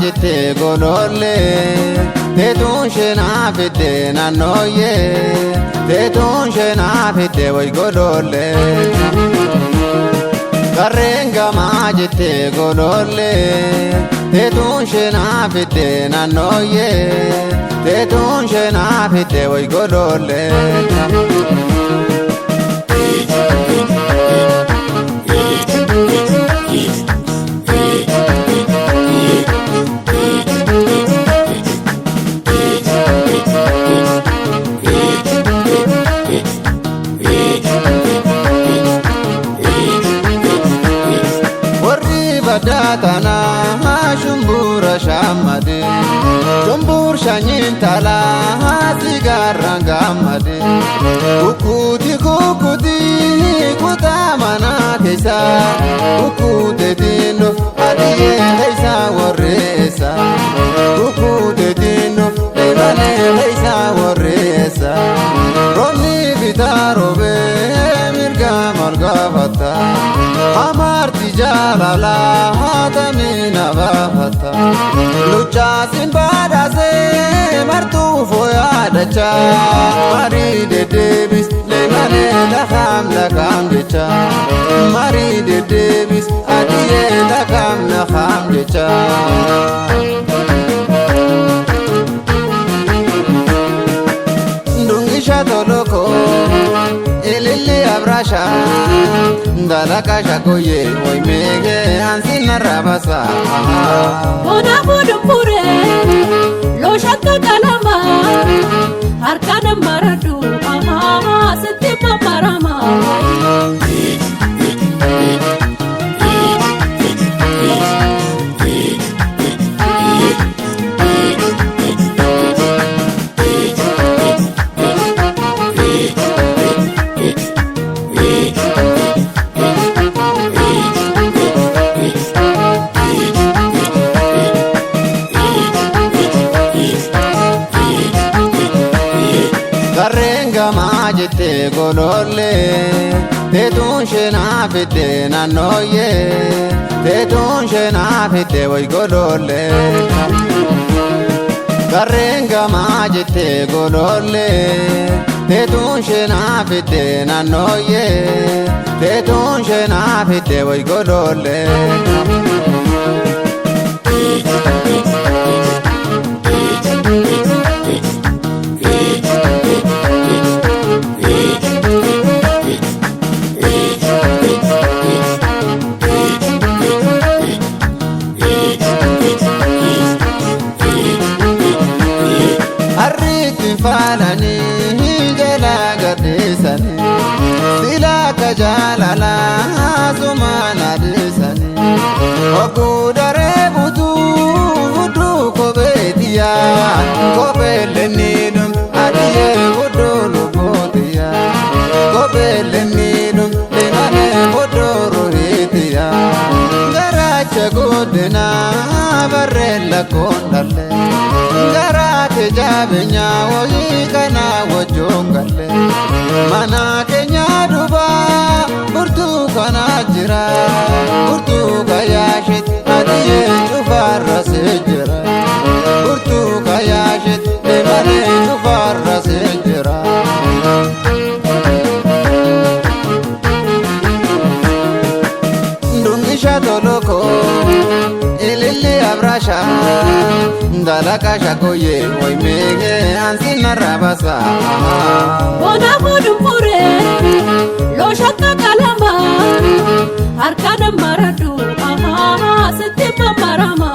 Jettee golollee teetuun sheenaa fidde naannooyyee teetuun sheenaa fidde way golollee. Garreen gamaa jettee golollee teetuun sheenaa fidde naannooyyee teetuun sheenaa fidde way golollee. Warri baddaa tanaa shumbuura shaammade shumbuur shanyiin talaa sigaarraan gaammade kukkuti kukkuti kutaa manaa keessa kukkuteetiin dhuf adiyyee keessa warreessa kukkuteetiin dhuf deemanee keessa warreessa roobni bitaa roobee mirga margaafata amarti jaalala hatamina baafata luchaasin badhaasee martuu fooyaadacha marii deddeebis leemalee lakaam lakaam jecha marii deddeebis adiyyee lakaam lakaam jecha. Dungisha toloko ililli abrasha dalaka shakoye way mege ansina rabasa. Bona fuudhu looshakka qalama harkaan maradhu sitti mamarama. Garreen gamaa jettee golollee teetuun sheenaa fidde naannooyyee teetuun sheenaa fidde way golollee. Garreen gamaa jettee golollee teetuun sheenaa fidde naannooyyee teetuun sheenaa fidde way golollee. Harriitti faalanii jala gadhiisanii sila akka jaalalaa sumaan adiisanii hogguu daree butuu hudduu kopheetiyaa kopheellee dhum adiyyee hudduu lubbuutiyaa kopheellee dhum deemanee hudduu ruhiitiyaa garaacha guddinaa barreella koondallee. Garaa jabeenya wayii kana wajjin galle mana keenya duuba burtuu kana jira burtuu kayaashit adiyyee cufaarra see jira burtuu kayaashit deemanee cufaarra see jira. Dungisha toloko ililli abrasha dalaka shakoye way mege ansina rabasa. Bona fuudhu looshakka qalama harkaan maradhu sitti mamarama.